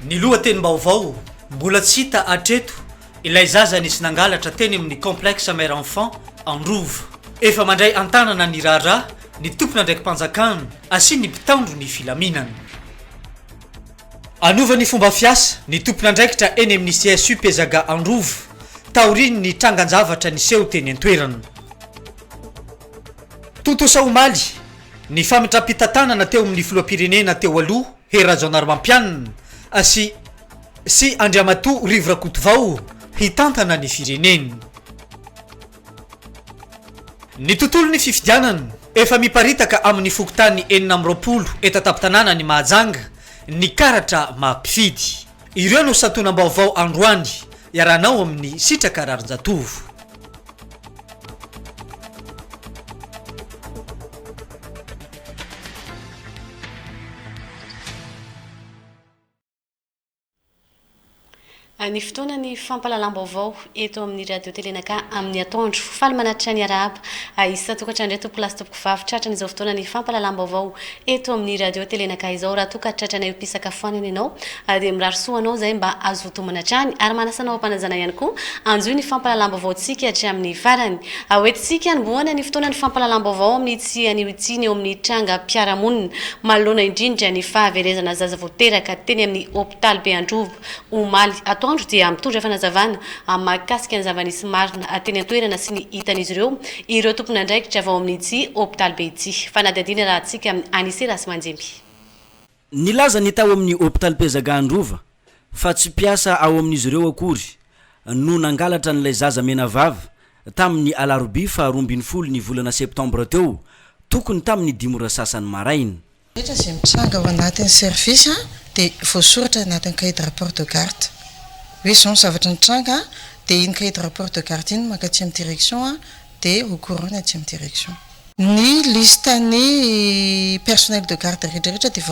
Ny lohatenim-baovao, Mbola tsy hita hatreto ilay zaza nisy nangalatra teny amin'ny Complexe Mère Enfant Androva. Efa mandray an-tanana ny raharaha ny tompon'andraiki-panjakana sy ny mpitandro ny filaminana. Hanova ny fomba fiasa ny tompon'andraikitra eny amin'ny CSU Pezaga Androva taorian'ny trangan-javatra niseho teny an-toerana. Tontosa omaly ny famitram-pitantanana teo amin'ny filoham-pirenena teo aloha Hery Rajaonarimampianina sy sy Andriamatoa Rivo Rakotovao hitantana ny firenena. Ny tontolon'ny fifidianana, efa miparitaka amin'ny fokontany 26 eto an-tampon-tanànan'i Mahajanga ny karatra maha mpifidy. Ireo no santonam-baovao androany iarahanao amin'ny Sitraka Raharinjatovo. Ny fotoana ny fampahalalam-baovao eto amin'ny Radio Telenaka amin'ny atoandro. Faly manatitra ny arahaba isan-tokantrano indray tompoko lahy sy tompoko vavy tratran'izao fotoana ny fampahalalam-baovao eto amin'ny Radio Telenaka izao. Raha toa ka tratranay eo am-pisakafoanana ianao dia mirary soa anao izay mba hazoto homana hatrany ary manasa anao am-panajana ihany koa hanjohy ny fampahalalam-baovaontsika hatramin'ny farany. Hoentintsika hanombohana ny fotoana ny fampahalalam-baovao amin'ity anio ity ny eo amin'ny trangam-piarahamonina manoloana indrindra ny fahaverezana zaza vao teraka teny amin'ny hopitaly be Androva omaly atoandro dia mitondra fanazavana mahakasika ny zava-nisy marina teny an-toerana sy ny hitan'izy ireo ireo tompon'andraikitra avy ao amin'ity hopitaly be ity. Fanadihadiana arahantsika amin'i Anise Rasimanjemby. Nilaza ny tao amin'ny hopitaly Pezaga Androva fa tsy mpiasa ao amin'izy ireo akory no nangalatra an'ilay zaza menavava tamin'ny alarobia faha 12 ny volana septambra teo tokony tamin'ny dimy ora sasany maraina. Rehetra izay mitranga ao anatin'ny service dia voasoratra anatin'ny cahier de rapport de garde hoe izao ny zavatra nitranga dia iny cahier de rapport de garde iny no mankaty amin'ny direction dia au courant ny aty amin'ny direction. Ny liste ny personnel de garde rehetra rehetra dia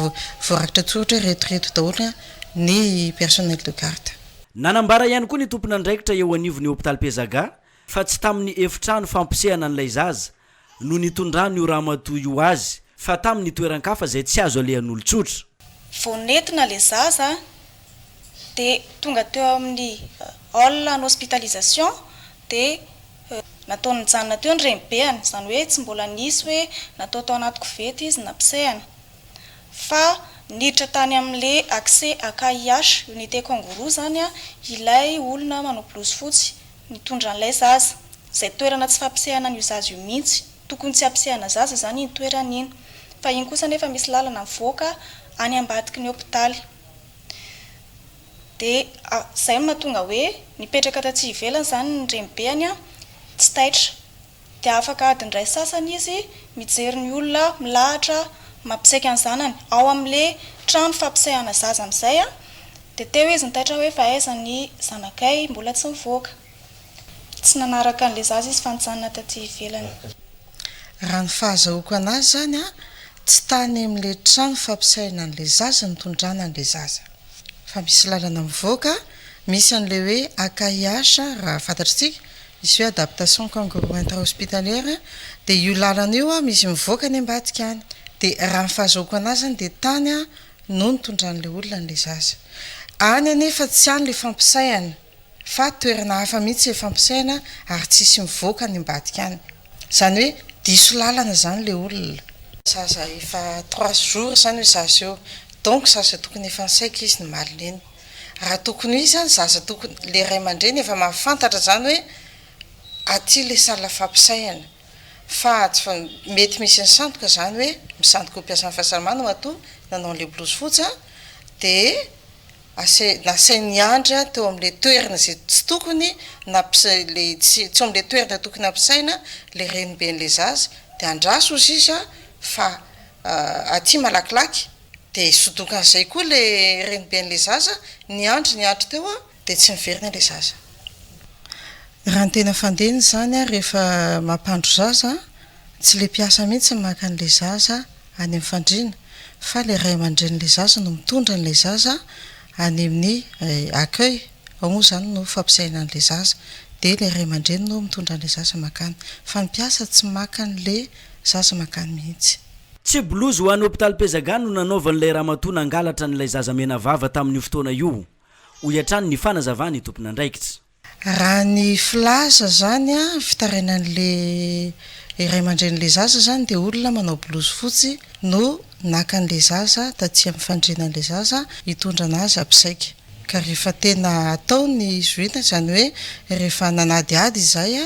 voarakitra an-tsoratra hoe reto reto daholo ny personnel de garde. Nanambara ihany koa ny tompon'andraikitra eo anivon'ny hopitaly Pezaga fa tsy tamin'ny efitrano fampisehana an'ilay zaza no nitondran'io ramatoa io azy fa tamin'ny toeran-kafa izay tsy azo alehan'olon-tsotra. Vao nentina ilay zaza dia tonga teo amin'ny hall en hospitalisation dia nataony nijanona teo ny renibeany, izany hoe tsy mbola nisy hoe natao tao anaty koveta izy nampisehana fa niditra tany amin'ilay accès AKIH, unité kangourou izany ilay olona manao blouse fotsy nitondra an'ilay zaza, izay toerana tsy fampisehana an'io zaza io mihitsy, tokony tsy hampisehana zaza izany iny toerana iny, fa iny kosa anefa misy lalana mivoaka any ambadiky ny hopitaly. Dia izay no mahatonga hoe nipetraka taty ivelany izany ny renibeany an, tsy taitra. Dia afaka adiny iray sasany izy mijery ny olona milahatra mampisaika ny zanany ao amin'ilay trano fampisaihana zaza amin'izay an, dia teo izy nitaitra hoe fa aiza ny zanakay mbola tsy nivoaka. Tsy nanaraka an'ilay zaza izy fa nijanona taty ivelany. Raha ny fahazahoako an'azy izany an, tsy tany amin'ilay trano fampisaihana an'ilay zaza nitondrana an'ilay zaza. Fa misy lalana mivoaka, misy an'ilay hoe AKIH raha fantatr'tsika, misy hoe adaptation kangourou intra-hospitalière, dia io lalana io misy mivoaka any ambadika any. Dia raha ny fahazahoako an'azy izany dia tany no nitondran'ilay olona an'ilay zaza. Any anefa tsy any ilay fampisaihana. Fa toerana hafa mihitsy ilay fampisaina ary tsisy mivoaka any ambadika any. Izany hoe diso lalana izany ilay olona. Zaza efa trois jours izany io zaza io. Donc zaza tokony efa nisaika izy ny malina iny. Raha tokony ho izy izany zaza tokony, ilay ray aman-dreny efa mahafantatra izany hoe aty ilay salle fampisaihana. Fa tsy mety misy nisandoka izany hoe misandoka ho mpiasan'ny fahasalamana matoa nanao an'ilay blouse fotsy an, dia Ase, nasainy niandry teo amin'ilay toerana izay tsy tokony nampisa, ilay tsy, tsy eo amin'ilay toerana tokony hampisaina ilay reniben'ilay zaza, dia andraso hozy izy fa aty malakilaky, dia sodokan'izay koa ilay reniben'ilay zaza, niandry niandry teo dia tsy niverina ilay zaza. Raha ny tena fandehany izany rehefa mampandro zaza, tsy ilay mpiasa mihitsy no maka an'ilay zaza any amin'ny fandriana fa ilay ray aman-drenin'ilay zaza no mitondra an'ilay zaza any amin'ny accueil, ao moa izany no fampisaina an'ilay zaza, dia ilay ray aman-dreny no mitondra an'ilay zaza mankany, fa ny mpiasa tsy maka an'ilay zaza mankany mihitsy. Tsy bolozy ho an'ny hopitaly Pezaga no nanaovan'ilay ramatoa nangalatra an'ilay zaza menavava tamin'io fotoana io, hoy hatrany ny fanazavan'ny tompon'andraikitra. Raha ny filaza zany an, fitarainan'le ray aman-drenin'le zaza zany dia olona manao bolozy fotsy no naka an'le zaza taty amin'ny fandriana an'le zaza hitondra anazy hampisaika. Ka rehefa tena atao ny zohina, izany hoe rehefa nanadihady izahay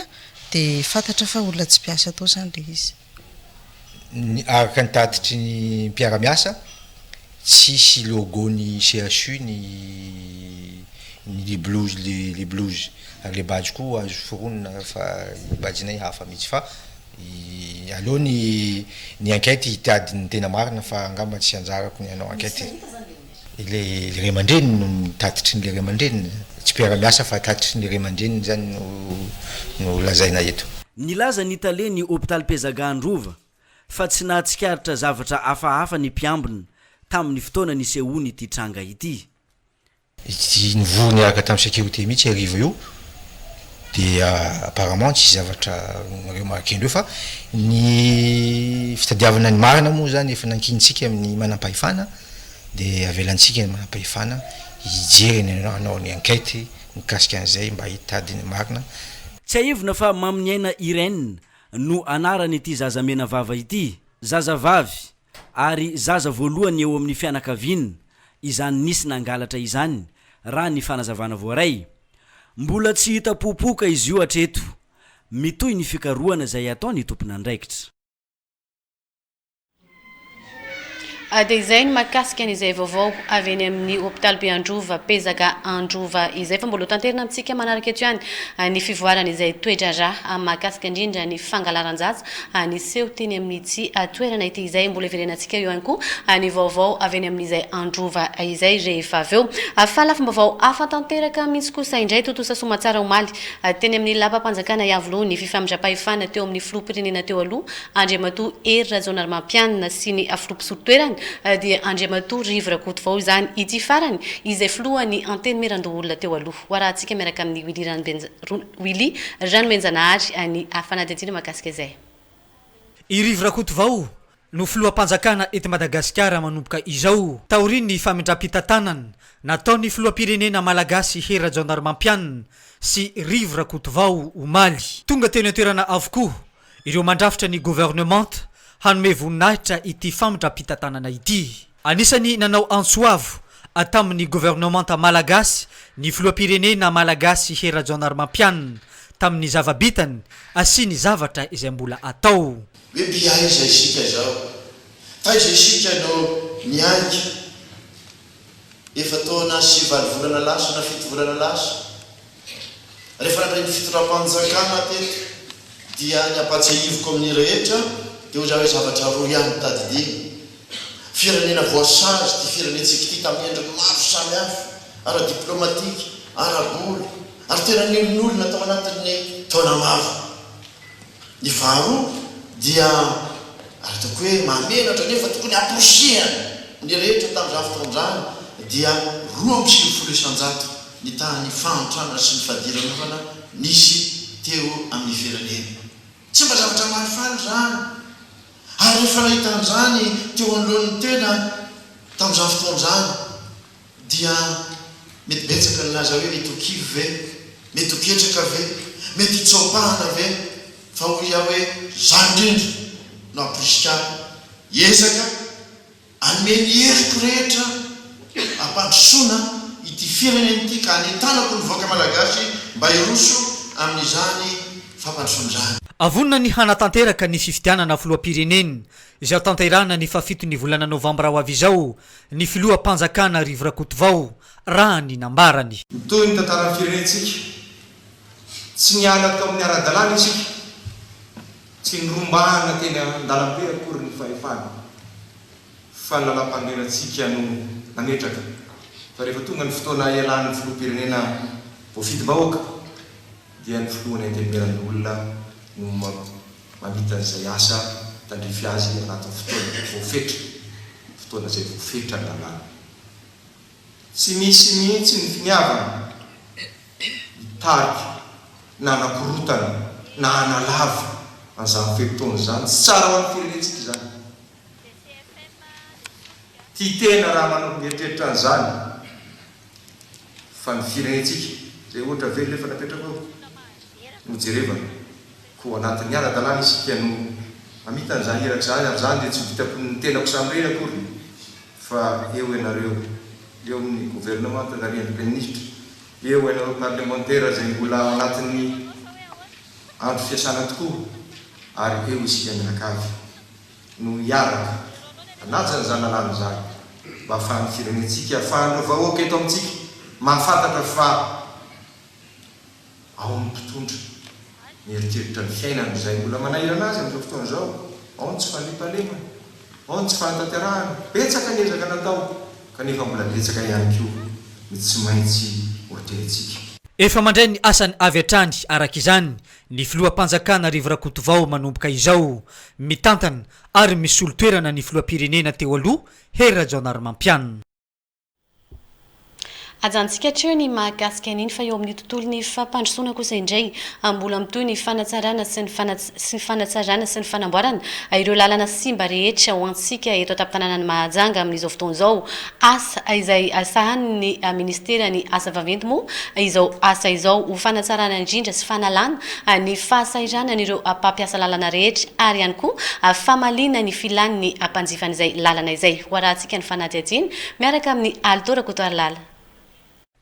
dia fantatra fa olona tsy mpiasa tao izany le izy. Ny araka ny tatitry ny mpiara-miasa, tsisy logo ny CHU ny ny blouse le le blouse ary le badge koa azo foronina fa ny badge-nay hafa mihitsy fa aleo ny ny enquête hitady ny tena marina fa angamba tsy anjarako ny hanao enquête. Ilay ray aman-dreniny no tatitry ny ray aman-dreniny, tsy mpiara-miasa fa tatitry ny ray aman-dreniny izany no no lazaina eto. Nilaza ny talen'ny hopitaly Pezaga Androva fa tsy nahatsikaritra zavatra hafahafa ny mpiambina tamin'ny fotoana nisehoan'ity tranga ity. Ity nivory niaraka tamin'ny sécurité mihitsy hariva io dia apparemment tsisy zavatra remarquer-ndreo fa ny fitadiavana ny marina moa zany efa nankinintsika amin'ny manampahefana dia avelantsika ny manampahefana hijery ny hanao ny enquête mikasika an'izay mba hitady ny marina. Tsiahivina fa Maminiaina Irène no anaran'ity zaza mena vava ity, zazavavy ary zaza voalohany eo amin'ny fianakaviana izany nisy nangalatra izany raha ny fanazavana voaray. Mbola tsy hita popoka izy io hatreto. Mitohy ny fikarohana izay ataon'ny tompon'andraikitra. Dia izay ny mahakasika an'izay vaovao avy eny amin'ny hopitaly be Androva, Pezaka Androva izay. Fa mbola ho tanterina amintsika manaraka eto ihany ny fivoaran'izay toe-draharaha mahakasika indrindra ny fangalaran-jaza niseho teny amin'ity toerana ity izay. Mbola hiverenantsika eo ihany koa ny vaovao avy eny amin'izay Androva izay rehefa avy eo. Fa lafim-baovao hafa tanteraka mihitsy kosa indray, tontosa soamantsara omaly teny amin'ny lapam-panjakana Iavoloha ny fifamindram-pahefana teo amin'ny filoham-pirenena teo aloha Andriamatoa Hery Rajaonarimampianina sy ny filoha mpisolo toerany dia Andriamatoa Rivo Rakotovao izany ity farany izay filohan'ny Antenimierandoholona teo aloha. Ho arahantsika miaraka amin'i Willy Willy Ranomenjanahary ny fanadihadiana mahakasika izay. I Rivo Rakotovao no filoham-panjakana eto Madagasikara manomboka izao, taorian'ny famindram-pitantanana nataon'ny filoham-pirenena malagasy Hery Rajaonarimampianina sy Rivo Rakotovao omaly. Tonga teny an-toerana avokoa ireo mandrafitra ny governemanta hanome voninahitra ity famindram-pitantanana ity. Anisan'ny nanao antso avo tamin'ny governemanta malagasy ny filoham-pirenena malagasy Hery Rajaonarimampianina tamin'ny zava-bitany sy ny zavatra izay mbola atao. Hoe mby aiza isika izao? Taiza isika no niainga? Efa-taona sy valo volana lasa na fito volana lasa, rehefa nandray ny fitondram-panjakana teto dia ny ampatsiahiviko amin'ny rehetra dia hoy za hoe zavatra roa ihany no tadidiana. Firenena voasazy ity firenentsika ity tamin'ny endriny maro samihafa, ara-diplomatika, ara-bola ary tena niolonolona tao anatin'ny taona maro. Ny faharoa dia ary ataoko hoe mahamenatra nefa tokony hamporisihana ny rehetra tamin'izany fotoana izany dia 92% ny tahan'ny fahantrana sy ny fadiranovana nisy teo amin'ny firenena. Tsy mba zavatra mahafaly izany ary rehefa nahita an'izany teo anoloan'ny tena tamin'izany fotoana izany dia mety betsaka ny nilaza hoe mety ho kivy ve? Mety ho ketraka ve? Mety hitsoa-pahana ve? Fa hoy aho hoe izany indrindra no hamporisika ahy hiezaka hanome ny heriko rehetra hampandrosoana ity firenena ity ka hanentanako ny vahoaka malagasy mba hiroso amin'izany fampandrosoana izany. Vonona ny hanatanteraka ny fifidianana filoham-pirenena izay hotanterahina ny fahafiton'ny volana novambra ho avy izao ny filoham-panjakana Rivo Rakotovao, raha ny nambarany. Mitohy ny tantaran'ny firenentsika. Tsy niala tao amin'ny ara-dalàna isika. Tsy nirombahana teny an-dalambe akory ny fahefana, fa ny lalàmpanorenantsika no nametraka fa rehefa tonga ny fotoana hialan'ny filoham-pirenena voafidim-bahoaka dia ny filohan'ny Antenimierandoholona no mamita an'izay asa tandrify azy anatin'ny fotoana voafetra, fotoana izay voafetran'ny lalàna. Tsy misy mihitsy ny finiavana hitarika na hanakorontana na hanalava an'izany fe-potoana izany. Tsy tsara ho an'ny firenentsika izany. Tia tena raha manao mieritreritra an'izany fa ny firenentsika izay ohatra velona efa napetraka eo no jerevana. Koa anatin'ny ara-dalàna isika no hamita an'izany iraka izany ary izany dia tsy ho vitako ny tenako samirery akory fa eo ianareo, eo amin'ny governemanta tarihan'ny Praiminisitra, eo ianareo parlemantera izay mbola ao anatin'ny andro fiasana tokoa ary eo isika mianakavy. no hiaraka hanaja an'izany lalàna izany mba hahafahan'ny firenentsika, hahafahan'ireo vahoaka eto amintsika mahafantatra fa ao ny mpitondra mieritreritra ny fiainana izay mbola manahirana azy amin'izao fotoana izao, ao ny tsy fandriampahalemana, ao ny tsy fahatanterahana, betsaka ny ezaka natao kanefa mbola betsaka ihany koa ny tsy maintsy hoatrehintsika. Efa mandray ny asany avy hatrany araka izany Ny filoham-panjakana Rivo Rakotovao manomboka izao, mitantana ary misolo toerana ny filoham-pirenena teo aloha Hery Rajaonarimampianina. Ajanontsika hatreo ny mahakasika an'iny fa eo amin'ny tontolon'ny fampandrosoana kosa indray mbola mitohy ny fanatsarana sy ny sy ny fanatsarana sy ny fanamboarana ireo lalana simba rehetra ho antsika eto an-tampon-tanànan'i Mahajanga amin'izao fotoana izao. Asa izay sahanin'ny ministeran'ny asa vaventy moa izao asa izao ho fanatsarana indrindra sy fanalana ny fahasahiranan'ireo mpampiasa lalana rehetra ary ihany koa famaliana ny filan'ny mpanjifan'izay lalana izay. Ho arahantsika ny fanadihadiana miaraka amin'i Alto Rakotoarilala.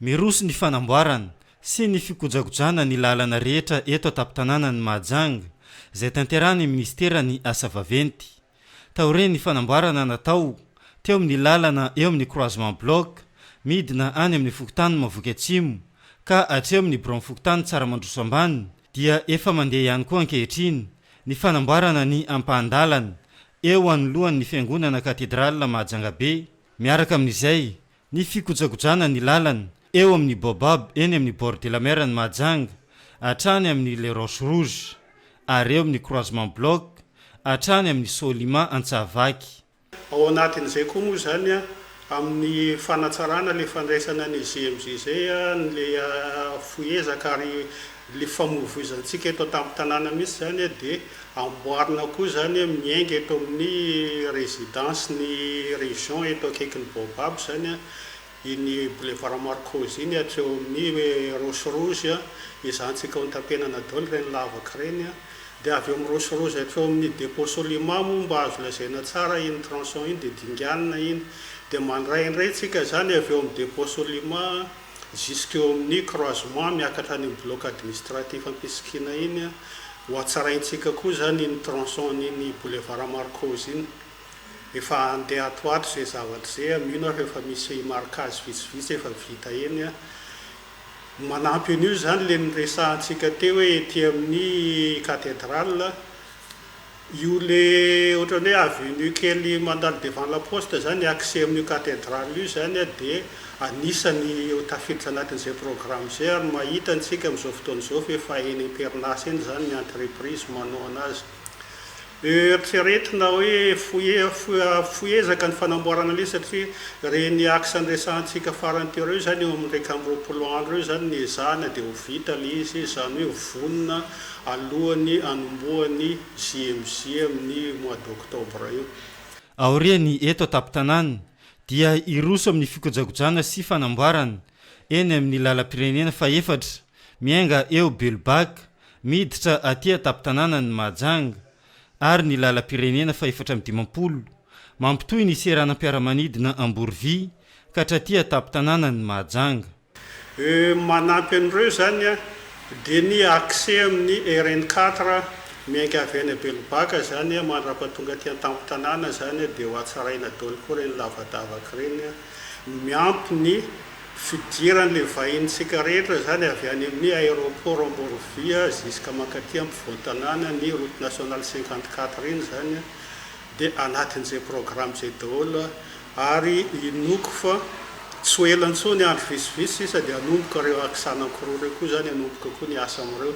Miroso ny fanamboarana sy ny fikojakojana ny lalana rehetra eto an-tampon-tanànan'i Mahajanga, izay tanterahin'ny minisiteran'ny Asa vaventy. Taorian'ny fanamboarana natao teo amin'ny lalana eo amin'ny croisement bloc midina any amin'ny fokontany Mavoky Atsimo ka hatreo amin'ny biraon'ny fokontany Tsaramandroso Ambany dia efa mandeha ihany koa ankehitriny ny fanamboarana ny ampahan-dalana eo anoloan'ny fiangonana Cathedrale Mahajanga Be miaraka amin'izay Ny fikojakojana ny lalana eo amin'ny Baobab eny amin'ny bord de la mer any Mahajanga hatrany amin'ny Les Roches Rouges ary eo amin'ny croisement bloc hatrany amin'ny Solima Antsahavaky. Ao anatin'izay koa moa izany amin'ny fanatsarana ilay fandraisana ny GMG izay ilay fohy ezaka ary ilay famoivoizantsika eto an-tampon-tanàna mihitsy izany dia Amboarina koa izany miainga eto amin'ny résidence ny région eto akaikin'ny Baobab izany iny boulevard Marcoz iny hatreo amin'ny Roche Rouge ezahantsika ho tapenana daholo ireny lavaka ireny dia avy eo amin'ny Roche Rouge hatreo amin'ny dépôt Solima moa mba azo lazaina tsara iny tronçon iny dia dinganina iny dia mandray indray tsika izany avy eo amin'ny dépôt Solima Jusque eo amin'ny croisement miakatra any amin'ny bloc administratif Ampisikina iny, ho hatsaraintsika koa izany iny tronçon an'iny boulevard Marcoz iny. Efa handeha ato ho ato izay zavatra izay, mino aho fa efa misy marquage vitsivitsy efa vita eny. Manampy an'io izany ilay niresahantsika teo hoe ety amin'ny cathédrale, Io le ohatran'ny hoe avenue kely mandalo devant la poste zany, accès amin'io cathédrale io zany dia anisany ho tafiditra anatin'izay programme izay ary mahita antsika amin'izao fotoana izao fa efa eny am-perinasa eny zany ny entreprise manao anazy. Eritreretina hoe fohy ezaka ny fanamboarana an'ilay izy satria ireny axe niresahantsika farany teo ireo zany eo amin'ny 21 andro eo zany ny ezahana dia ho vita ilay izy, izany hoe vonona alohan'ny hanombohan'ny JMJ amin'ny mois d'octobre io. Aorian'ny eto an-tampon-tanàna dia hiroso amin'ny fikojakojana sy fanamboarana eny amin'ny lalam-pirenena fahefatra miainga eo Belobaka miditra aty an-tampon-tanànan'i Mahajanga ary ny lalam-pirenena fahefatra amby dimampolo mampitohy ny seranam-piaramanidina Amborovy ka hatraty an-tampon-tanànan'i Mahajanga. Manampy an'ireo izany dia ny accès amin'ny RN quatre miainga avy any Belobaka izany mandrapatonga aty an-tampon-tanàna izany dia ho hatsaraina daholo koa ireny lavadavaka ireny miampy ny fidiran'ilay vahinintsika rehetra izany avy any amin'ny aéroport Amborovy jusqu'à mankaty ampovoan-tanàna ny route nationale 54 iny izany dia anatin'izay programme izay daholo Ary inoako fa tsy ho ela intsony, andro vitsivitsy sisa dia hanomboka ireo axe anankiroa ireo koa izany, hanomboka koa ny asa amin'ireo.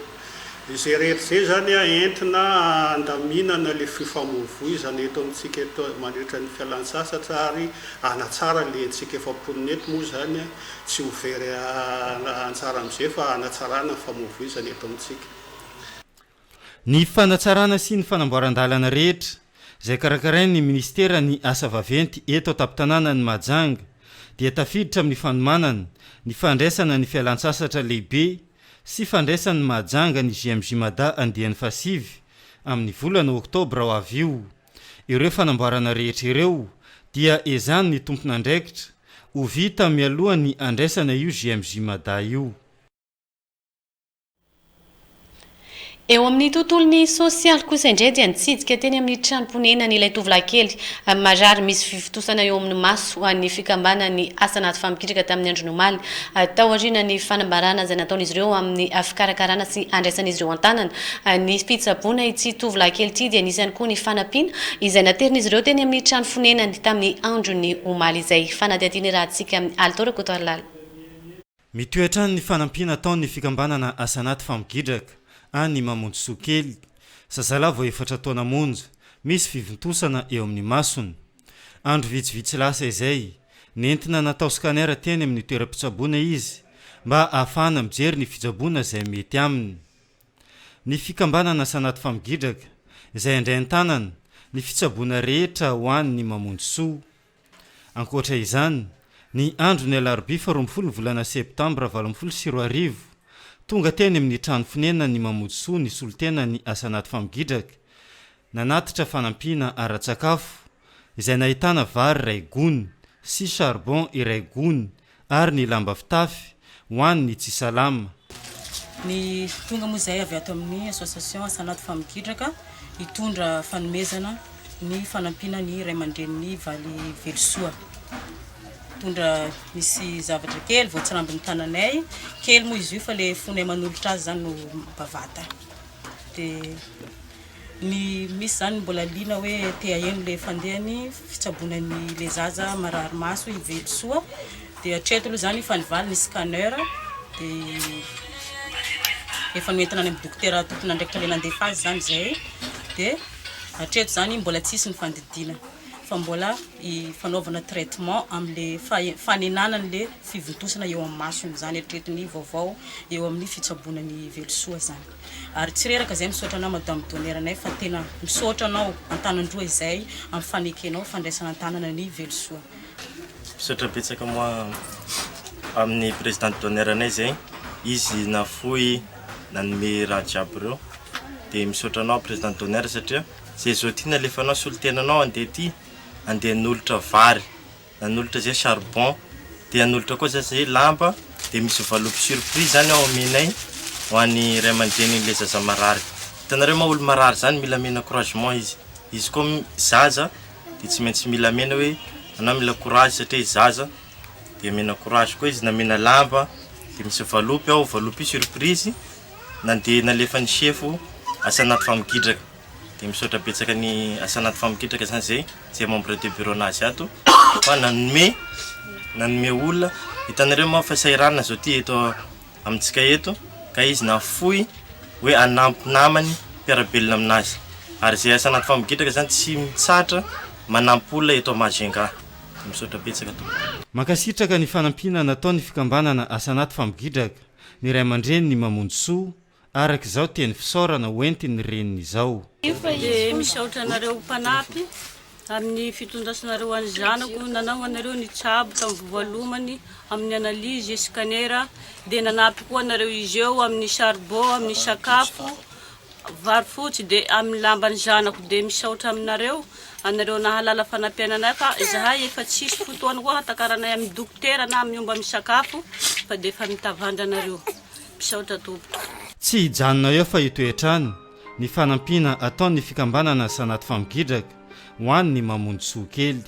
Izay rehetra izay izany entina handaminana ilay fifamoivoizana eto amintsika eto mandritra ny fialan-tsasatra ary hanatsara ilay antsika efa mponina eto moa izany, tsy ho very anjara amin'izay fa hanatsarana ny famoivoizana eto amintsika. Ny fanatsarana sy ny fanamboaran-dalana rehetra. izay karakarain'ny minisiteran'ny Asa vaventy eto an-tampon-tanànan'i Mahajanga, dia tafiditra amin'ny fanomanana ny fandraisana ny fialantsasatra lehibe sy fandraisan'i Mahajanga ny JMJ Mada andiany fahasivy amin'ny volana oktobra ho avy io. Ireo fanamboarana rehetra ireo dia ezahin'ny tompon'andraikitra ho vita mialohan'ny handraisana io JMJ Mada io. Eo amin'ny tontolon'ny sosialy kosa indray dia nitsidika teny amin'ny tranom-ponenany ilay tovolahy kely marary misy fivontosana eo amin'ny maso ho an'ny fikambanan'ny asa anaty fampikitraka tamin'ny andron'ny omaly taorian'ny fanambarana izay nataon'izy ireo amin'ny fikarakarana sy andraisan'izy ireo an-tanana ny fitsaboana ity tovolahy kely ity dia nisy ihany koa ny fanampiana izay naterin'izy ireo teny amin'ny trano fonenany tamin'ny andron'ny omaly izay fanadihadiana iarahantsika amin'ny Alto Rakotoarilala. Mitohy hatrany ny fanampiana ataon'ny fikambanana Asa Anaty Famogidraka any Mamonjisoa kely, zazalahy vao efatra taona monja, misy fivontosana eo amin'ny masony. Andro vitsivitsy lasa izay, nentina natao scanner teny amin'ny toeram-pitsaboana izy mba ahafahana mijery ny fitsaboana izay mety aminy. Ny fikambanana Asa Anaty Famogidraka, izay handray an-tanana ny fitsaboana rehetra ho an'ny Mamonjisoa. Ankoatra izany, ny andron'ny alarobia faharoa ambin'ny folo ny volana septambra 2018, tonga teny amin'ny trano fonenan'ny Mamojisoa ny solontenan'ny Asa Anaty Famogidraka, nanatitra fanampiana ara-tsakafo, izay nahitana vary iray gony sy charbon iray gony ary ny lamba fitafy ho an'ny tsy salama. Ny tonga moa izay avy ato amin'ny association Asanaty Famigidraka hitondra fanomezana ny fanampiana ny ray aman-drenin'i Valy Velosoa. Mitondra misy zavatra kely voatsirambin'ny tananay, kely moa izy io fa le fonay manolotra azy izany no bavata. Dia Ny misy zany mbola liana hoe te haheno le fandehany fitsaboana ny le zaza marary maso i Velosoa de hatreto aloha zany efa nivaly ny scanner de efa noentina any amin'ny dokotera tompon'andraikitra le nandefa azy zany zay de hatreto zany mbola tsisy ny fandidiana fa mbola fanaovana traitement amle fanenana anle fivontosana eo amin'ny masony zany hatreto ny vaovao eo amin'ny fitsaboana ny Velosoa zany. Ary tsy reraka izay misaotra anao madame Donner anay fa tena misaotra anao antanandroa izay amin'ny fanekenao fandraisana antanana ny Velosoa. Misaotra betsaka moa amin'ny présidente d'honneur anay zay izy nafoy nanome raha jiaby reo de misaotra anao présidente d'honneur satria zay zao ty nalefanao solontenanao andeha ty andeha hanolotra vary Nanolotra zay charbon, de hanolotra koa za zay lamba, de misy valopy surprise zany ao amenay ho an'ny ray aman-drenin'le zaza marary. Hitanareo moa olo marary zany mila amena couragement izy, izy koa zaza de tsy maintsy mila amena hoe anao mila courage satria zaza, de amena courage koa izy, namena lamba, de misy valopy ao, valopy io surprise nandeha nalefan'ny sefo asa anaty famogidraka. Dia misaotra betsaka ny asa anaty famokitraka zany zay zay membre de bureau nazy ato fa nanome nanome olona hitanareo moa fa sahiranina zao ty eto amintsika eto ka izy nafoy hoe hanampy namany mpiara-belona aminazy ary zay asa anaty famokitraka zany tsy mitsahatra manampy olona eto Majunga misaotra betsaka tompoko. Mankasitraka ny fanampiana nataon'ny fikambanana Asa Anaty Famogidraka ny ray aman-dreniny Mamonjisoa Araka izao teny fisaorana ho entin'ny reniny izao. Dia misaotra anareo mpanampy amin'ny fitondrasanareo an'ny zanako, nanao anareo nitsabo tamin'ny voalomany amin'ny analyse scanner, dia nanampy koa anareo izy eo amin'ny charbon, amin'ny sakafo, vary fotsy, dia amin'ny lamban'ny zanako, dia misaotra aminareo, anareo nahalala fanampiana anay fa izahay efa tsisy fotoana koa hatakaranay amin'ny dokotera na miomba amin'ny sakafo fa dia efa mitavandra anareo. Misaotra tompoko. Tsy hijanona eo fa hitohy hatrany ny fanampiana ataon'ny fikambanana Sanaty Famogidraka ho an'ny Mamonjisoa kely.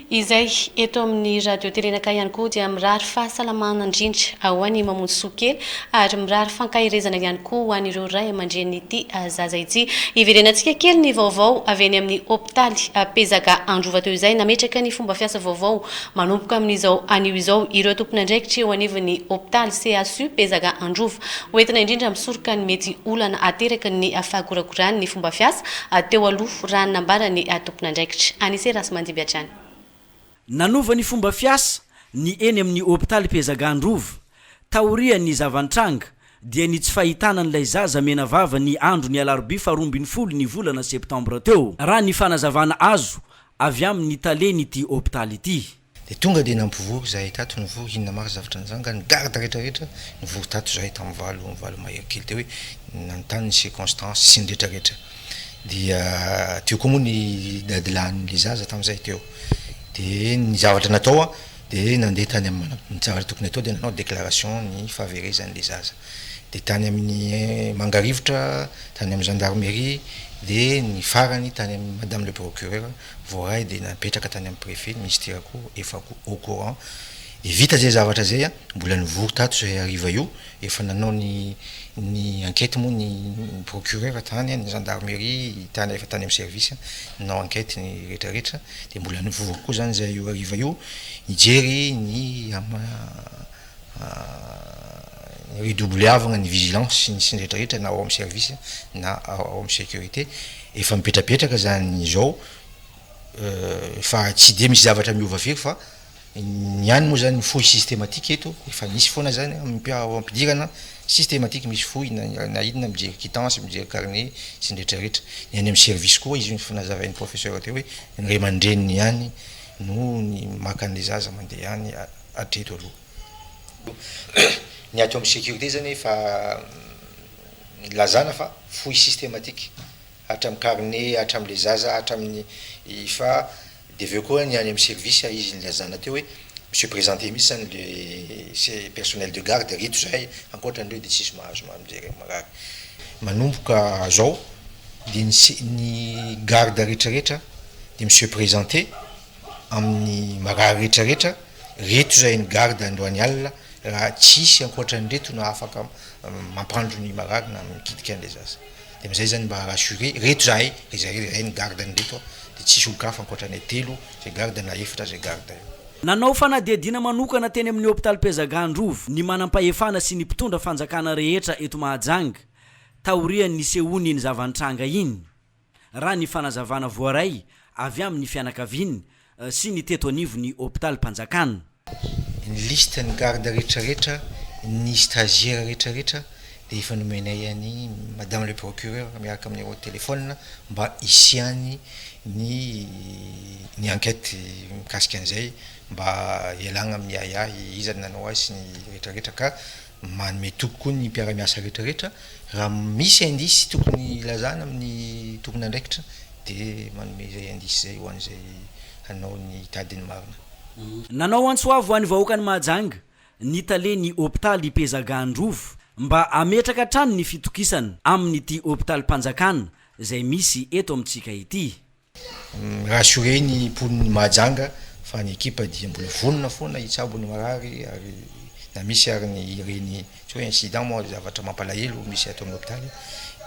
Izay eto amin'ny Radio Telenaka ihany koa dia mirary fahasalamana indrindra ho an'i Mamonjisoa kely ary mirary fankaherezana ihany koa ho an'ireo ray aman-drenin'ity zaza ity. Hiverenantsika kely ny vaovao avy eny amin'ny hopitaly Pezaga Androva teo izay nametraka ny fomba fiasa vaovao manomboka amin'izao anio izao ireo tompon'andraikitra eo anivon'ny hopitaly CHU Pezaga Androva. Hoentina indrindra misoroka ny mety olana ateraky ny fahagoragoran'ny fomba fiasa teo aloha, raha ny nambaran'ny tompon'andraikitra. Anise Rasimandimby hatrany. Nanova ny fomba fiasa ny eny amin'ny hopitaly Pezaga Androva, taorian'ny zava-nitranga, dia ny tsy fahitana an'ilay zaza menavava ny andron'ny alarobia faharoa ambin'ny folo ny volana septambra teo, raha ny fanazavana azo avy amin'ny talen'ity hopitaly ity. Dia tonga dia nampivory izahay tato, nivory inona marina zavatra nitranga, ny garde rehetra rehetra nivory tato izahay tamin'ny valo, valo mahery kely teo hoe nanontany ny circonstance sy ny rehetra rehetra. Dia teo koa moa ny dadilahin'ilay zaza tamin'izay teo. Dia ny zavatra natao an, dia nandeha tany amin'ny, ny zavatra tokony hatao dia nanao déclaration ny fahaverezan'ilay zaza. Dia tany amin'ny Mangarivotra, tany amin'ny gendarmerie, dia ny farany tany amin'ny madame le procureur. Voaray dia napetraka tany amin'ny préfet, ny ministera koa efa au courant. Dia vita izay zavatra izay an, mbola nivory tato izay hariva io, efa nanao ny ny enquête moa ny procureur tany, ny gendarmerie tany efa tany amin'ny service nanao enquête ny rehetra rehetra, dia mbola nivory koa izany izay io hariva io nijery ny ny redoubleavagna ny vigilance sy ny sy ny rehetra rehetra na ao amin'ny service na ao amin'ny sécurité, efa mipetrapetraka zany izao fa tsy de misy zavatra miova firy fa ny any moa zany fouille systématique eto efa nisy foana zany ao ampidirana systématique misy fouille na na inona mijery quittance mijery carnet sy ny rehetra rehetra, ny any amin'ny service koa izy efa nazavain'ny professeur teo hoe ny ray aman-dreniny ihany no ny maka an'le zaza mandeha any. hatreto aloha. Ny ato amin'ny sécurité zany efa nilazana fa fouille systématique hatramin'ny carnet, hatramin'le zaza, hatramin'ny fa de avy eo koa ny any amin'ny service izy nilazana teo hoe mi-se présenter mihitsy zany le personnel de garde reto zahay ankoatran'ireo de tsisy mahazo mijery ny marary. Manomboka zao de ny ny garde retraretra de mi-se présenter amin'ny marary rehetra rehetra, reto izay ny garde androany alina raha tsisy ankoatran'ireto no afaka mampandro ny marary na mikitika an'ilay zaza, de amizay zany mba rassurer, reto zahay, ry zareo zahay ny garde an'ireto de tsisy olon-kafa ankoatranay telo zay garde na efatra zay garde eo. Nanao fanadihadiana manokana teny amin'ny hopitaly Pezaga Androva ny manampahefana sy ny mpitondra fanjakana rehetra eto Mahajanga taorian'ny nisehoan'iny zava-nitranga iny. raha ny fanazavana voaray avy amin'ny fianakaviany sy ny teto anivon'ny hopitalim-panjakana. Ny liste ny garde rehetra rehetra, ny stagiaire rehetra rehetra dia efa nomenay an'i madame le procureur miaraka amin'ny numéro de téléphone mba hisiany ny ny enquête mikasika an'izay mba hialagna amin'ny ahiahy iza no nanao azy sy ny rehetra rehetra ka Manome toky koa ny mpiara-miasa rehetrarehetra, raha misy indice tokony hilazana amin'ny tompon'andraikitra dia manome izay indice izay ho an'izay hanao ny hitady ny marina. Nanao antso avo ho an'ny vahoakan'i Mahajanga ny talen'ny hopitaly Pezaga Androva mba hametraka hatrany ny fitokisana amin'ity hopitalim-panjakana izay misy eto amintsika ity. Mi-rassurer ny mponin'i Mahajanga fa ny ekipa dia mbola vonona foana hitsabo ny marary ary na misy ary ny ireny tsy hoe incident moa zavatra mampalahelo misy ato amin'ny hopitaly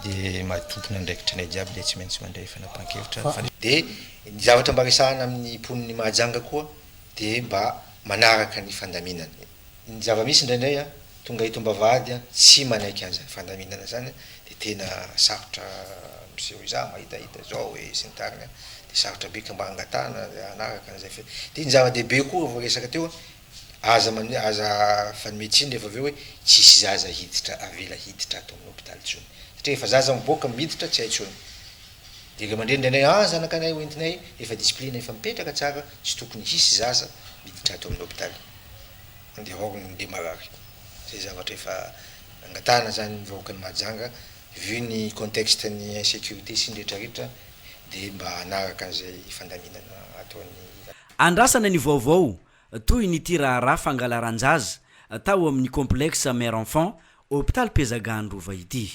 dia maha tompon'andraikitra anay jiaby dia tsy maintsy mandray fanapahan-kevitra fa dia ny zavatra mba resahana amin'ny mponin'i Mahajanga koa dia mba manaraka ny fandaminana. Ny zava-misy indraindray an, tonga eto am-bavahady an, tsy manaiky an'izany fandaminana izany an, dia tena sarotra miseho izaho mahitahita izao e sy ny tariny an, dia sarotra be ka mba angatahana hanaraka an'izay fe, dia ny zava-dehibe koa voaresaka teo an, aza manome aza fanome tsiny rehefa avy eo hoe tsisy zaza hiditra avela hiditra ato amin'ny hopitaly intsony, satria rehefa zaza mivoaka miditra tsy hay intsony, dia ray aman-dreny indraindray an zanakanay hoentinay, efa discipline efa mipetraka tsara, tsy tokony hisy zaza miditra ato amin'ny hopitaly. Andeha haorina ny marary. Zay zavatra efa nangatahana zany ny vahoakan'i Mahajanga vu ny contexte ny insécurité sy ny rehetra rehetra de mba hanaraka an'izay fandaminana ataon'ny. Andrasana ny vaovao tohin'ity raharaha fangalaran-jaza tao amin'ny Complexe Mère Enfant, Hopitaly Pezaga Androva ity.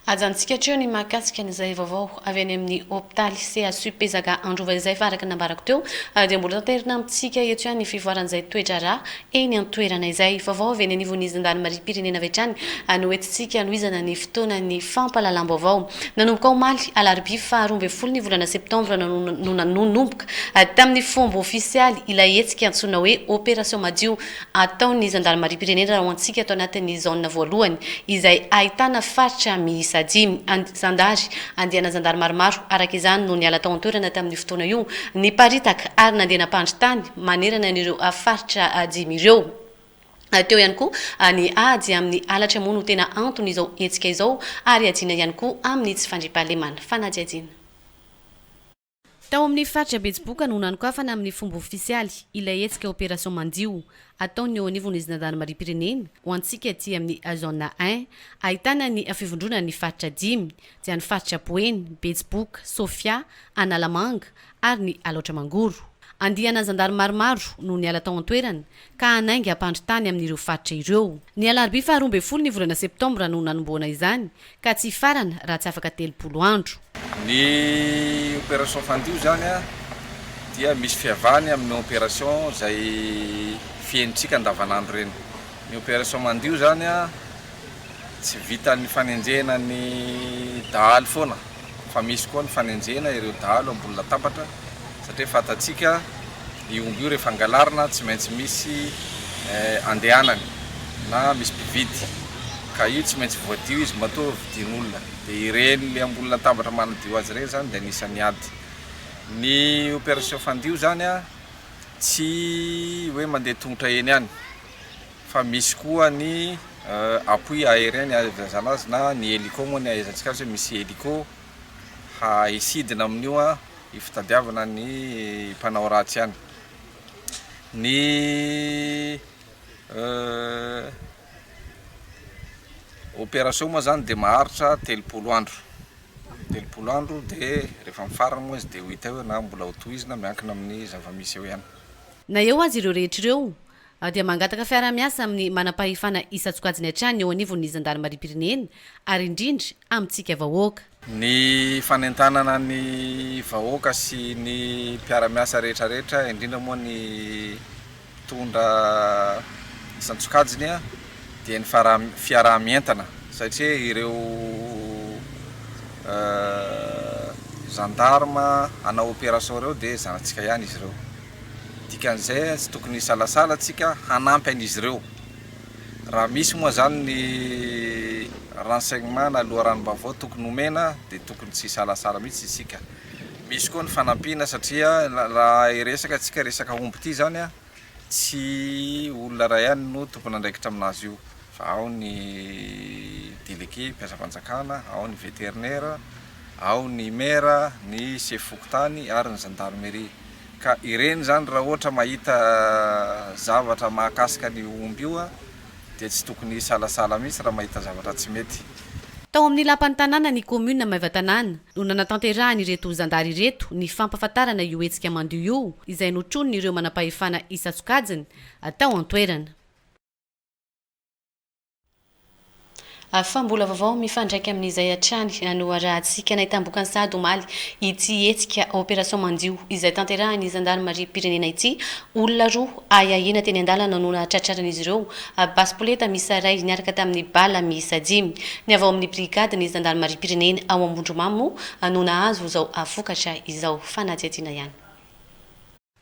Ajanontsika hatreo ny mahakasika an'izay vaovao avy any amin'ny hopitaly CHU Pezaga Androva izay fa araka ny nambarako teo dia mbola tanterina amintsika eto ihany ny fivoaran'izay toe-draharaha eny an-toerana izay. Vaovao avy eny anivon'ny zandarimariam-pirenena avy hatrany no entintsika hanohizana ny fotoanan'ny fampahalalam-baovao. Nanomboka omaly alarobia faha 12 ny volana septambra no nanomboka tamin'ny fomba ofisialy ilay hetsika antsoina hoe Opération Madio ataon'ny zandarimariam-pirenena ho antsika ato anatin'ny zone voalohany izay ahitana faritra miisa dimy. Zandary, andiana zandary maromaro araka izany no niala tao an-toerana tamin'io fotoana io, niparitaka ary nandeha nampandry tany manerana an'ireo faritra dimy ireo. Teo ihany koa ny ady amin'ny halatra moa no tena anton'izao hetsika izao ary iadiana ihany koa amin'ny tsy fandriampahalemana. Fanadihadiana. Tao amin'ny faritra Betsiboka no nanokafana amin'ny fomba ofisialy ilay hetsika Opération Mandio ataon'ny eo anivon'ny Zandarimariam-pirenena ho antsika aty amin'ny Zone un ahitana ny fivondronan'ny faritra dimy dia ny faritra Boeny, Betsiboka, Sofia, Analamanga ary ny Alaotra Mangoro. Andiana zandary maromaro no niala tao an-toerana ka hanainga hampandry tany amin'ireo faritra ireo. Ny alarobia faha 12 ny volana septambra no nanombohana izany ka tsy hifarana raha tsy afaka 30 andro. Ny opération fandio izany dia misy fiavahany amin'ny opération izay fihenontsika andavanandro ireny. Ny opération mandio izany tsy vitan'ny fanenjehana ny dahalo foana fa misy koa ny fanenjehana ireo dahalo ambony latabatra satria fantatsika io omby io rehefa angalarina tsy maintsy misy andehanany na misy mpividy ka io tsy maintsy voadio izy matoa vidian'olona dia ireny le ambony latabatra manadio azy ireny zany dia anisan'ny ady. Ny opération fandio zany a tsy hoe mandeha tongotra eny ihany fa misy koa ny appui aérien ny ahaizana azy na ny hélico moa ny ahaizantsika azy hoe misy hélico ha hisidina amin'io a fitadiavana ny mpanao ratsy any. Ny opération moa zany dia maharitra 30 andro, 30 andro dia rehefa mifarana moa izy dia ho hita eo na mbola ho tohizina miankina amin'ny zava-misy eo ihany. Na eo aza ireo rehetra ireo dia mangataka fiaraha-miasa amin'ny manam-pahefana isan-tsokajiny hatrany eo anivon'ny zandarimariam-pirenena ary indrindra amintsika vahoaka. Ny fanentanana ny vahoaka sy ny mpiara-miasa rehetra rehetra, indrindra moa ny mpitondra isan-tsokajiny dia ny fiaraha-mientana satria ireo gendarme hanao opération ireo dia zanatsika ihany izy ireo. Dikan'izay tsy tokony hisalasala tsika hanampy an'izy ireo. Raha misy moa zany ny renseignement na loharanom-baovao tokony homena dia tokony tsy hisalasala mihitsy isika. Misy koa ny fanampiana satria raha hiresaka tsika resaka omby ity zany a, tsy olona iray ihany no tompon'andraikitra aminazy io fa ao ny délégué mpiasam-panjakana, ao ny vétérinaire, ao ny maire, ny sefo fokontany ary ny gendarmerie. Ka ireny izany raha ohatra mahita zavatra mahakasika an'io omby io dia tsy tokony hisalasala mihitsy raha mahita zavatra tsy mety. Tao amin'ny lapan'ny tanàna ny kaominina Maevatanàna no nanatanterahan'ireto zandary ireto ny fampahafantarana io hetsika mandio io izay notronin'ireo manampahefana isan-tsokajiny tao an-toerana. Fa mbola vaovao mifandraika amin'izay hatrany no arahantsika. Nahitam-bokany sahady omaly ity hetsika Opération Mandio izay tanterahin'ny zandarimariam-pirenena ity. Olona roa ahiahiana teny an-dalana no nahatratraran'izy ireo basy poleta miisa iray niaraka tamin'ny bala miisa dimy. Ny avy ao amin'ny brigadin'ny zandarimariam-pirenena ao Ambondromamy moa no nahazo izao vokatra izao. Fanadihadiana ihany.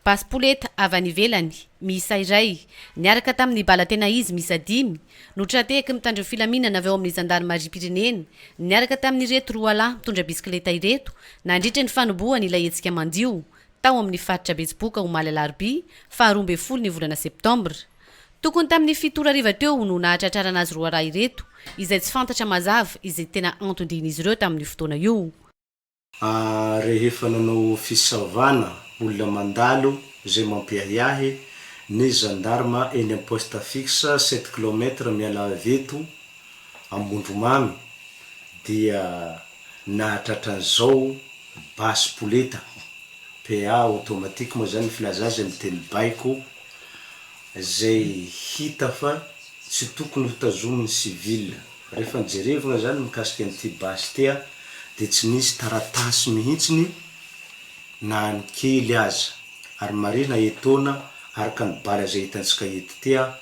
Basy poleta avy any ivelany, miisa iray, niaraka tamin'ny bala tena izy miisa dimy, no tra-tehaky ny mpitandro filaminana avy ao amin'ny zandarimariam-pirenena, niaraka tamin'ireto roalahy mitondra bisikileta ireto, nandritra ny fanombohany ilay hetsika mandio, tao amin'ny faritra Betsiboka omaly alarobia faha 12 ny volana septambra. Tokony tamin'ny fito ora hariva teo no nahatratrarana azy roalahy ireto, izay tsy fantatra mazava izay tena anton-dian'izy ireo tamin'io fotoana io. Rehefa nanao fisavana olona mandalo izay mampiahiahy ny gendarme eny am poste fixe sept kilomètre miala avy eto Ambondromamy dia nahatratra an'izao basy poleta, PA automatique moa zany ny filaza azy amin'ny teny baiko, izay hita fa tsy tokony ho tazomin'ny civil. Rehefa nojerevina zany mikasika an'ity basy ity a, dia tsy nisy taratasy mihitsiny na ny kely aza. Ary marihina etoana araka ny bala izay hitantsika eto ity a,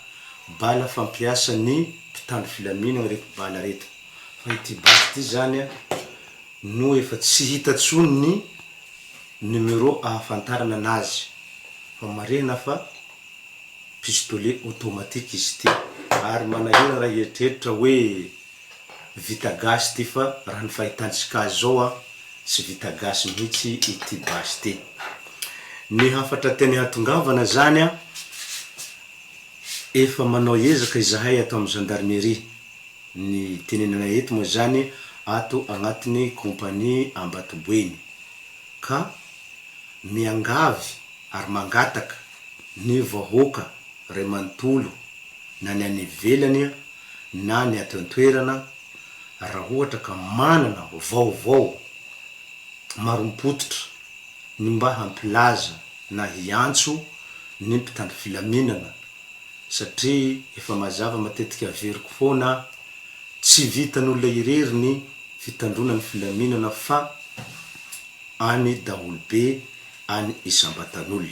bala fampiasan'ny mpitandro filaminana ireto bala ireto. Fa ity basy ity zany a, no efa tsy hita tsony ny numéro ahafantarana anazy. Fa marihina fa pistolet automatique izy ity. Ary manahirana raha hieritreritra hoe vita gasy ity fa raha ny fahitantsika azy zao an, tsy vita gasy mihitsy ity basy ity. Ny hafatra tiany hahatongavana zany an, efa manao ezaka izahay ato amin'ny gendarmerie, ny tenenana eto moa zany ato agnatin'ny compagnie Ambatoboeny, ka miangavy ary mangataka ny vahoaka ray manontolo na ny any ivelany na ny ato an-toerana raha ohatra ka manana vaovao marim-pototra ny mba hampilaza na hiantso ny mpitandro filaminana satria efa mazava matetika averiko foana tsy vitan'olona irery ny fitandroana ny filaminana fa any daholobe any isam-batan'olona.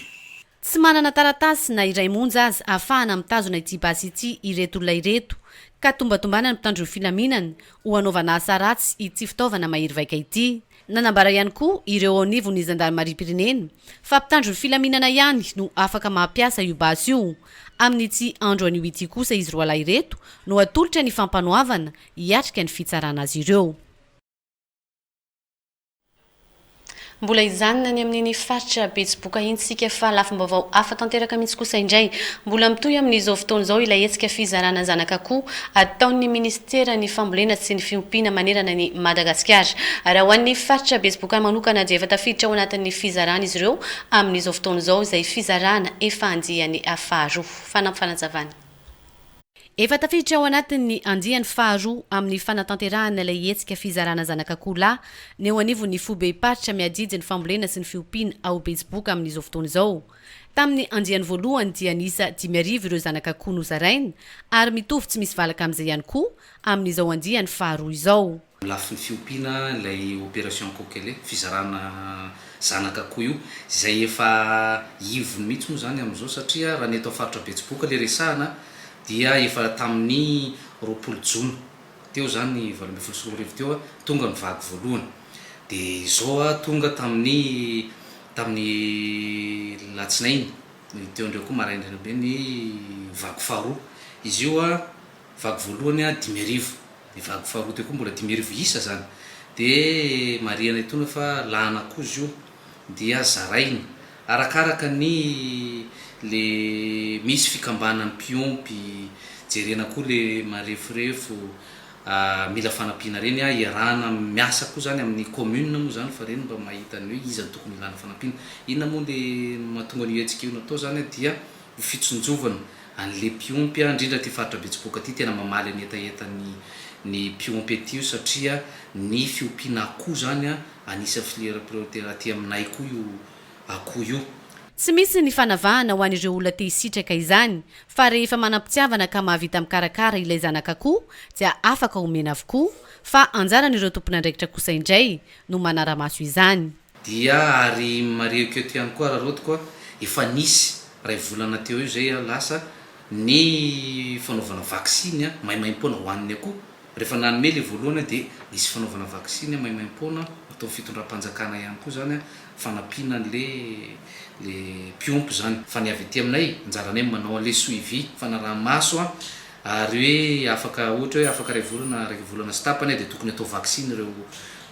Tsy manana taratasy na iray monja aza ahafahana mitazona ity basy ity ireto olona ireto ka tombatombanan'ny mpitandro ny filaminana ho hanaovana asa ratsy ity fitaovana mahery vaika ity. Nanambara ihany koa ireo ao anivon'ny zandarimariam-pirenena fa mpitandro ny filaminana ihany no afaka mampiasa io basy io. Amin'ity andro anio ity kosa izy roalahy ireto no atolotra ny fampanoavana hiatrika ny fitsarana azy ireo. Mbola hijanona any amin'iny faritra Betsiboka iny isika fa lafim-baovao hafa tanteraka mihitsy kosa indray. Mbola mitohy amin'izao fotoana izao ilay hetsika fizarana zanak'akoho ataon'ny minisiteran'ny fambolena sy ny fiompiana manerana an'i Madagasikara. Raha ho an'ny faritra Betsiboka manokana dia efa tafiditra ao anatin'ny fizarana izy ireo amin'izao fotoana izao izay fizarana efa andiany faharoa. Fanampy fanazavana. Efa tafiditra ao anatin'ny andiany faharoa amin'ny fanatanterahana ilay hetsika fizarana zanak'akoho lahy ny eo anivon'ny foibem-paritra miadidy ny fambolena sy ny fiompiana ao Betsiboka amin'izao fotoana izao. Tamin'ny andiany voalohany dia niisa 5000 ireo zanak'akoho nozaraina ary mitovy tsy misy valaka amin'izay ihany koa amin'izao andiany faharoa izao. Amin'ny lafiny fiompiana ilay opération coquelet, fizarana zanaka akoho io, izay efa ivony mihitsy moa izany amin'izao satria raha ny eto amin'ny faritra Betsiboka ilay resahana dia efa tamin'ny 20 jona teo izany 2018 teo tonga ny vague voalohany dia izao tonga tamin'ny tamin'ny latsinainy teo indray koa maraindraina be ny vague faharoa. Izy io vague voalohany 5000. Ny vague faharoa teo koa mbola 5000 isa zany. De marihana etoana fa lahana koa izy io dia zaraina arakaraka ny le misy fikambanan'ny mpiompy, jerena koa le mareforefo mila fanampiana reny a, iarahana miasa koa zany amin'ny commune moa zany fa reny mba mahita ny hoe iza no tokony ilana fanampiana. Inona moa le mahatonga an'io hetsika io natao zany dia ho fitsinjovana an'le mpiompy a, indrindra aty faritra Betsiboka aty tena mamaly ny hetahetan'ny ny mpiompy aty io satria ny fiompiana akoho zany a anisan'ny filière prioritaire aty aminay koa io akoho io. Tsy misy ny fanavahana ho an'ireo olona te hisitraka izany fa rehefa manam-pitiavana ka mahavita mikarakara ilay zanak'akoho dia afaka omena avokoa fa anjaran'ireo tompon'andraikitra kosa indray no manara-maso izany. Dia ary marihiko eto ihany koa araraotiko a, efa nisy iray volana teo eo izay a lasa ny fanaovana vaksiny a maimaimpoana ho an'ny akoho, rehefa nanome ilay voalohany a dia nisy fanaovana vaksiny a maimaimpoana ataon'ny fitondram-panjakana ihany koa izany a fanampiana an'le le mpiompy izany. Fa ny avy aty aminay, anjaranay ny manao an'le suivi, fanaraha-maso a, ary hoe afaka ohatra hoe afaka iray volana, iraika volana sy tapany a dia tokony atao vaksiny ireo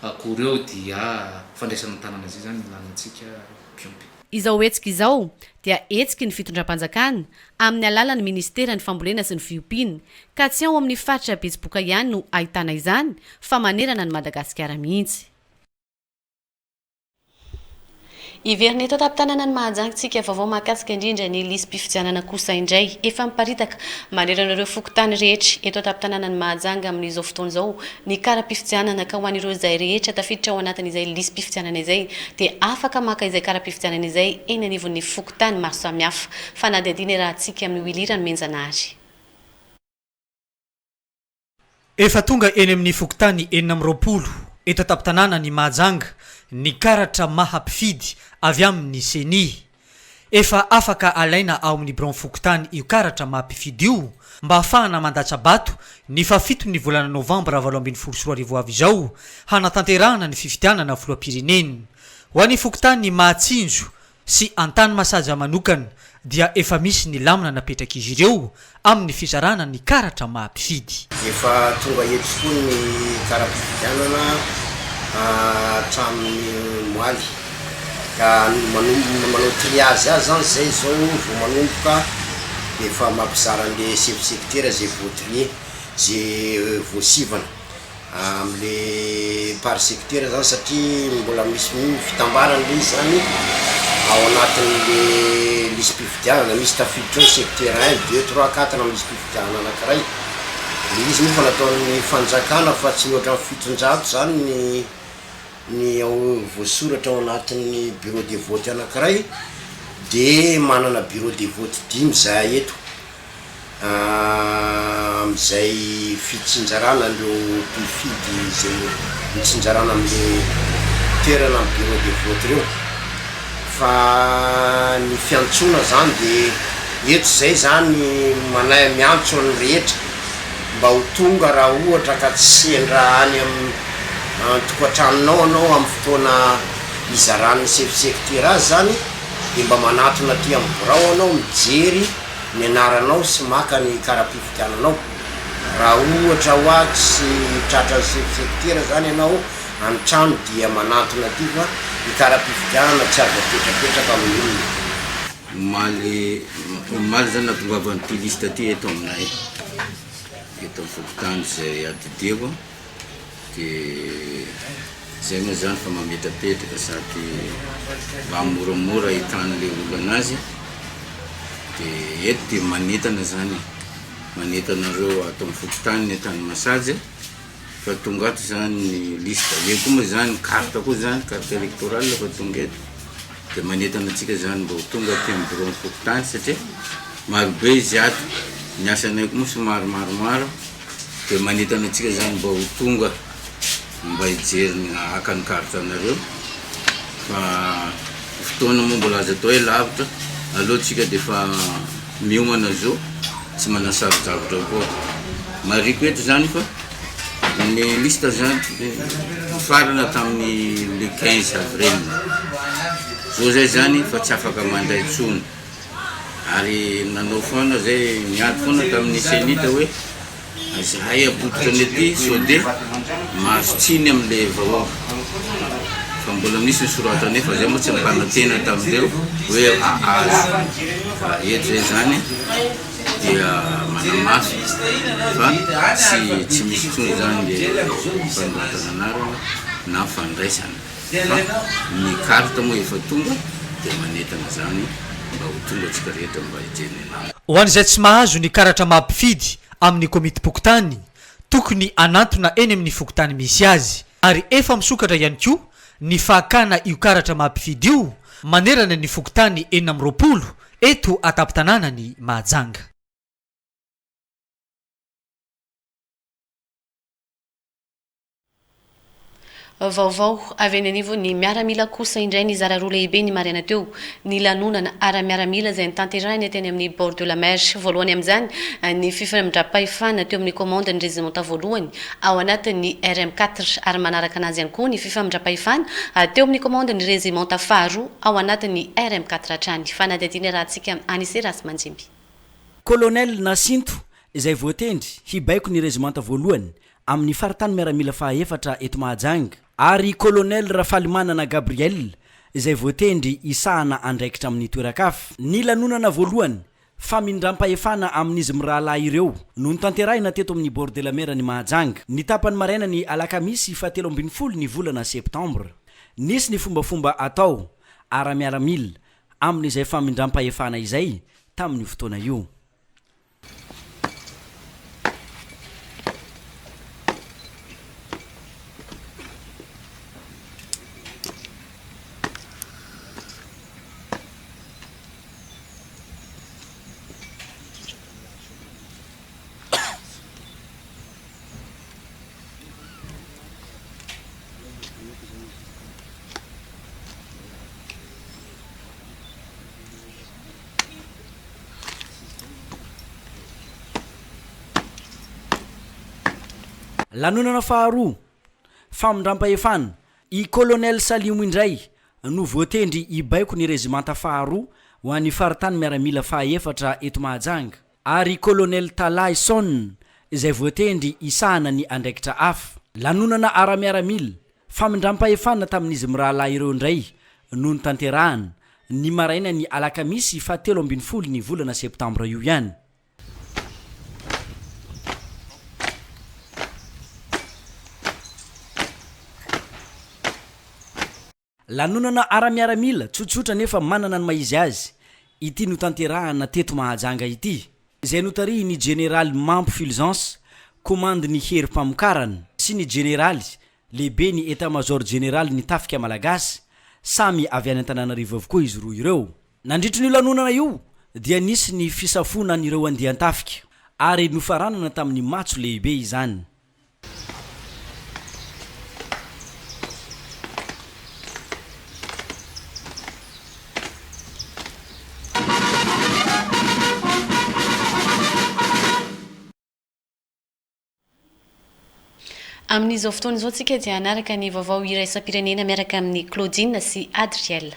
Akoho ireo dia fandraisana an-tanana izay izany ilana antsika mpiompy. Izao hetsika izao dia hetsiky ny fitondram-panjakana amin'ny alalan'ny minisiteran'ny fambolena sy ny fiompiana ka tsy ao amin'ny faritra Betsiboka ihany no ahitana izany fa manerana an'i Madagasikara mihitsy. Hiverina eto an-tampon-tanànan'i Mahajanga isika, vaovao mahakasika indrindra ny lisi-pifidianana kosa indray. Efa miparitaka manerana ireo fokontany rehetra eto an-tampon-tanànan'i Mahajanga amin'izao fotoana izao ny kara-pifidianana ka ho an'ireo izay rehetra tafiditra ao anatin'izay lisi-pifidianana izay dia afaka maka izay kara-pifidianana izay eny anivon'ny fokontany maro samihafa. Fanadihadiana iarahantsika amin'i Willy Ranomenjanahary. Efa tonga eny amin'ny fokontany 26 eto an-tampon-tanànan'i Mahajanga ny karatra maha mpifidy avy amin'ny Ceni. Efa afaka alaina ao amin'ny biraon'ny fokontany io karatra maha mpifidy io mba hahafahana mandatsa-bato ny fahafiton'ny volana novambra 2018 ho avy izao hanatanterahana ny fifidianana filoham-pirenena. Ho an'ny fokontany Mahatsinjo sy Antanimasaja manokana dia efa misy ny lamina napetrak'izy ireo amin'ny fizarana ny karatra maha mpifidy. Efa tonga eto tokoa ny kara-pifidianana hatramin'ny omaly ka manao triage azy zany zay zao vao manomboka de efa mampizara an'le chef secteur zay voa-trier, ze voasivana. Amle par secteur zany satria mbola misy fitambarany le izy zany ao anatin'le lisi-pifidianana, misy tafiditra ao secteur un, deux, trois, quatre am lisi-pifidianana anakiray, le izy moa efa nataon'ny fanjakana fa tsy mihoatra ny 700 zany ny ny ao voasoratra ao anatin'ny bureau de vote anakiray de manana bureau de vote dimy zahay eto. amin'izay fitsinjarana an'ireo mpifidy izay mitsinjarana amin'le toerana amin'ny bureau de vote ireo fa ny fiantsoana zany de eto zay zany manay miantso ny rehetra mba ho tonga raha ohatra ka tsy sendra any amin'ny tokantranonao anao amin'ny fotoana izaran'ny chef secteur azy zany de mba manatona aty amin'ny birao anao mijery ny anaranao sy maka ny kara-pifidiananao. Raha ohatra hoa tsy tratran'ny chef secteur zany ianao any trano dia manantona aty fa ny kara-pifidianana tsy azo apetrapetraka amin'ny olona. Omaly omaly zany nahatongavan'ity liste ity eto aminay eto amin'ny fokontany izay adidiako. De zay moa zany fa mametrapetraka sady mba moramora ahitan'le olona anazy de eto de manentana zany e, manentana anareo ato amin'ny fokontany ny Antanimasaja fa tonga ato zany ny liste, eo koa moa zany carte koa zany carte électorale fa tonga eto de manentana antsika zany mba ho tonga aty amin'ny bureau ny fokontany satria marobe izy ato, ny asanay koa moa somary maromaro. Dia manentana antsika izany mba ho tonga mba hijery ny haka ny carte anareo fa fotoana moa mbola azo atao hoe lavitra, aleo tsika dia efa miomana zao tsy manasaro-javatra koa. Marihiko eto izany fa ny liste zany nifarana tamin'ny le 15 avril, zao zay zany fa tsy afaka mandray intsony. Ary nanao foana zay, niady foana tamin'ny cenit hoe zahay apototra ny aty sao de mahazo tsiny amle vahoaka fa mbola misy ny soratana eo fa zay moa tsy nampanantena tamindreo hoe ahazo fa eto zay zany dia manamafy fa tsy tsy misy intsony zany le fanoratana anarana na fandraisana. Fa ny carte moa efa tonga dia manentana zany mba ho tonga tsika rehetra mba hijery ny anarana. Ho an'izay tsy mahazo ny karatra maha mpifidy amin'ny komitim-pokontany, tokony hanantona eny amin'ny fokontany misy azy. Ary efa misokatra ihany koa ny fakana io karatra maha mpifidy io manerana ny fokontany 26 eto an-tampon-tanànan'i Mahajanga. Vaovao avy eny anivon'ny miaramila kosa indray nizara roa lehibe ny maraina teo ny lanonana ara-miaramila izay notanterahina teny amin'ny bord de la mer. Voalohany amin'izany ny fifamindram-pahefana teo amin'ny komandin'ny rezimanta voalohany ao anatin'ny RM quatre ary manaraka anazy ihany koa ny fifamindram-pahefana teo amin'ny komandin'ny rezimanta faharoa ao anatin'ny RM quatre hatrany. Fanadihadiana iarahantsika Anise Rasimandimby. Colonel Nasinto izay voatendry hibaiko ny rezimanta voalohany amin'ny faritany miaramila fahaefatra eto Mahajanga, ary Colonel Rafalimanana Gabriel izay voatendry hisahana andraikitra amin'ny toeran-kafa. Ny lanonana voalohany famindram-pahefana amin'izy mirahalahy ireo no notanterahina teto amin'ny Bord de la Mer ny Mahajanga, ny tapany maraina ny alakamisy fahatelo ambin'ny folo ny volana septambra. Nisy ny fombafomba atao ara-miaramila amin'izay famindram-pahefana izay tamin'io fotoana io. Lanonana faharoa, famindram-pahefana, i Colonel Salimo indray no voatendry hibaiko ny rezimanta faharoa ho an'ny faritany miaramila fahaefatra eto Mahajanga ary Colonel Talahy Son izay voatendry hisahana ny andraikitra hafa. Lanonana ara-miaramila, famindram-pahefana tamin'izy mirahalahy ireo indray no notanterahana, ny marainan'ny alakamisy faha 13 ny volana septambra io ihany. Lanonana ara-miaramila, tsotsotra nefa manana ny maha izy azy, ity notanterahana teto Mahajanga ity, izay notarihin'ny Jeneraly Mampo Fulgence, komandin'ny herim-pamokarana, sy ny Jeneraly lehiben'ny Etat-Major jeneralin'ny Tafika Malagasy, samy avy any Antananarivo avokoa izy roa ireo. Nandritry ny lanonana io dia nisy ny fisafoana an'ireo andian-tafika, ary nofaranana tamin'ny matso lehibe izany. Amin'izao fotoana izao tsika dia hanaraka ny vaovao iraisam-pirenena miaraka amin'i Claudine sy Adriel.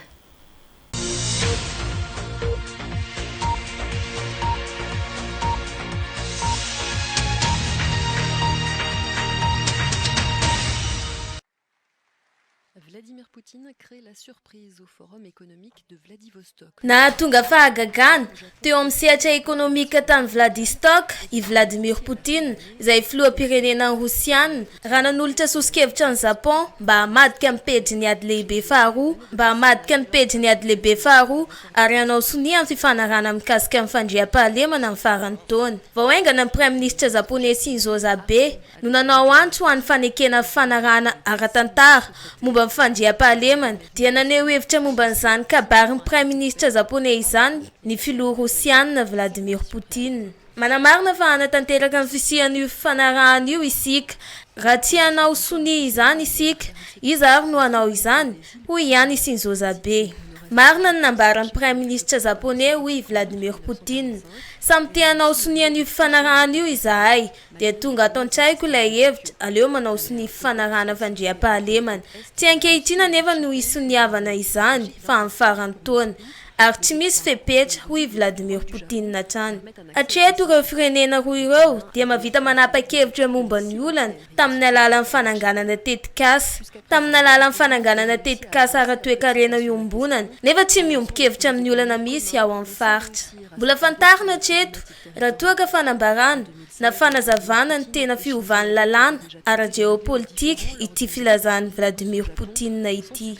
Nahatonga fahagagana teo amin'ny sehatra ekonomika tany Vladistok i Vladimir Putin, izay filoham-pirenena Rosiana, raha nanolotra soso-kevitra an'i Japon mba hamadika ny pejin'ny Ady Lehibe Faharoa mba hamadika ny pejin'ny Ady Lehibe Faharoa ary hanao sonia ny fifanarahana mikasika ny fandriampahalemana amin'ny faran'ny taona. Vao haingana ny Praiminisitra Japoney Shinzo Abe no nanao antso ho an'ny fanekena fifanarahana ara-tantara momba ny fandriampahalemana, dia naneho hevitra momba an'izany kabarin'ny Praiminisitra Japoney izany ny filoha Rosiana Vladimir Putin. Manamarina fa hanatanteraka ny fisian'io fifanarahana io isika. Raha tsy hanao sonia izany isika, iza ary no hanao izany? hoy ihany i Shinzo Abe. Marina ny nambaran'ny Praiminisitra Japoney, hoy i Vladimir Putin. Samy te hanao sonia an'io fifanarahana io izahay. Dia tonga ato an-tsaiko ilay hevitra, aleo manao sonia fifanarahana fandriampahalemana. Tsy ankehitriny anefa no hisoniavana izany, fa amin'ny faran'ny taona. Ary tsy misy fepetra, hoy i Vladimir Poutine hatrany. Hatreto ireo firenena roa ireo dia mahavita manapa-kevitra momba ny olana tamin'ny alalan'ny fananganana tetikasa tamin'ny alalan'ny fananganana tetikasa ara-toekarena iombonana, nefa tsy miombon-kevitra amin'ny olana misy ao amin'ny faritra. Mbola fantarina hatreto raha toa ka fanambarana na fanazavana ny tena fiovan'ny lalàna ara-jeopolitika ity filazan'i Vladimir Poutine ity.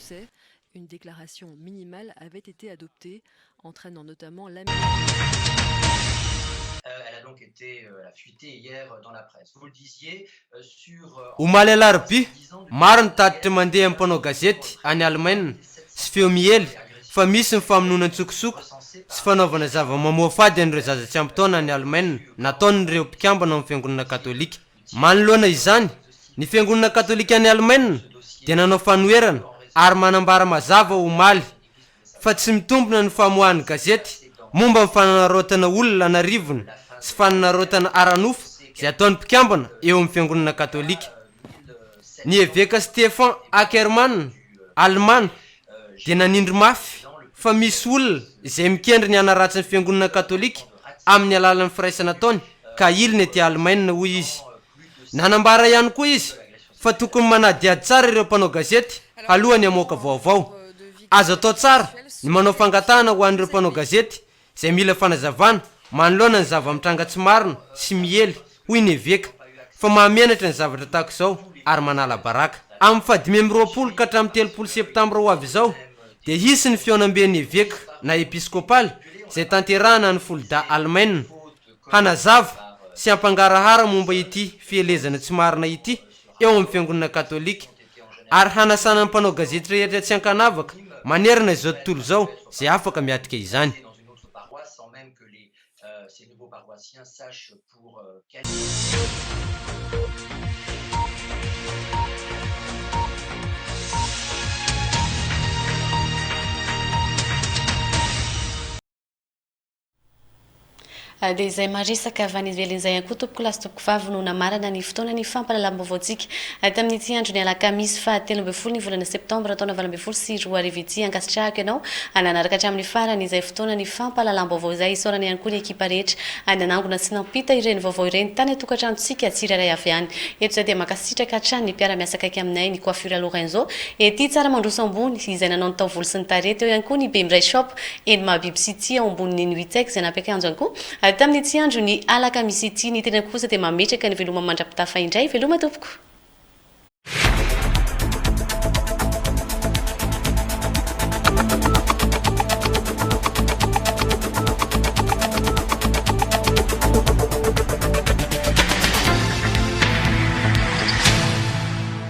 Une déclaration minimale avait été adoptée, entraînant notamment la Omaly alarobia, maro ny tatitra mandeha amin'ny mpanao gazety any Alemaina sy feo miely fa misy ny famonoana an-tsokosoko sy fanaovana zava-mamoafady an'ireo zaza tsy ampy taona any Alemaina nataon'ireo mpikambana ao amin'ny fiangonana katolika. Manoloana izany, ny Fiangonana Katolika any Alemaina dia nanao fanoherana ary manambara mazava omaly fa tsy mitombina ny famoahan'ny gazety momba ny fanararaotana olona an'arivony sy fanararaotana ara-nofo izay ataon'ny mpikambana eo amin'ny Fiangonana Katolika. Ny Eveka Stefan Ackermann, Alemana, dia nanindry mafy fa misy olona izay mikendry ny hanaratsy ny Fiangonana Katolika amin'ny alalan'ny firaisana ataony ka ahiliny aty Alemaina, hoy izy. Nanambara ihany koa izy fa tokony manadihady tsara ireo mpanao gazety alohan'ny hamoaka vaovao. Azo atao tsara ny manao fangatahana ho an'ireo mpanao gazety izay mila fanazavana manoloana ny zava-mitranga tsy marina sy miely, hoy ny eveka, fa mahamenatra ny zavatra tahaka izao ary manala baraka. Amin'ny faha 25 ka hatramin'ny 30 septambra ho avy izao dia hisy ny fihaonamben'ny eveka na episkopaly izay tanterahana any Fulda Alemaina hanazava sy hampangarahara momba ity fielezana tsy marina ity eo amin'ny fiangonana katolika ary hanasana ny mpanao gazety rehetra tsy ankanavaka manerana izao tontolo izao izay afaka miatrika izany. Dia izay maresaka avy any ivelany izay ihany koa tompoko lahy sy tompoko vavy no namarana ny fotoana ny fampahalalam-baovaontsika tamin'ity andron'ny alakamisy faha 13 ny volana septambra taona 2018 ity. Ankasitrahako ianao nanaraka hatramin'ny farany izay fotoana ny fampahalalam-baovao izay. Isaorana ihany koa ny ekipa rehetra nanangona sy nampita ireny vaovao ireny tany an-tokantranontsika tsirairay avy any. Eto izay dia mankasitraka hatrany ny mpiara-miasa akaiky aminay ny Coiffure Lorenzo ety Tsaramandroso ambony izay nanao ny taovolo sy ny tarehy. Teo ihany koa ny Bemiray Shop Eny Mahabiby City ao ambonin'ny Nuitec izay nampiakanjo ihany koa tamin'ity andron'ny alakamisy ity. Ny tenako kosa dia mametraka ny veloma mandra-pitafa indray. Veloma tompoko.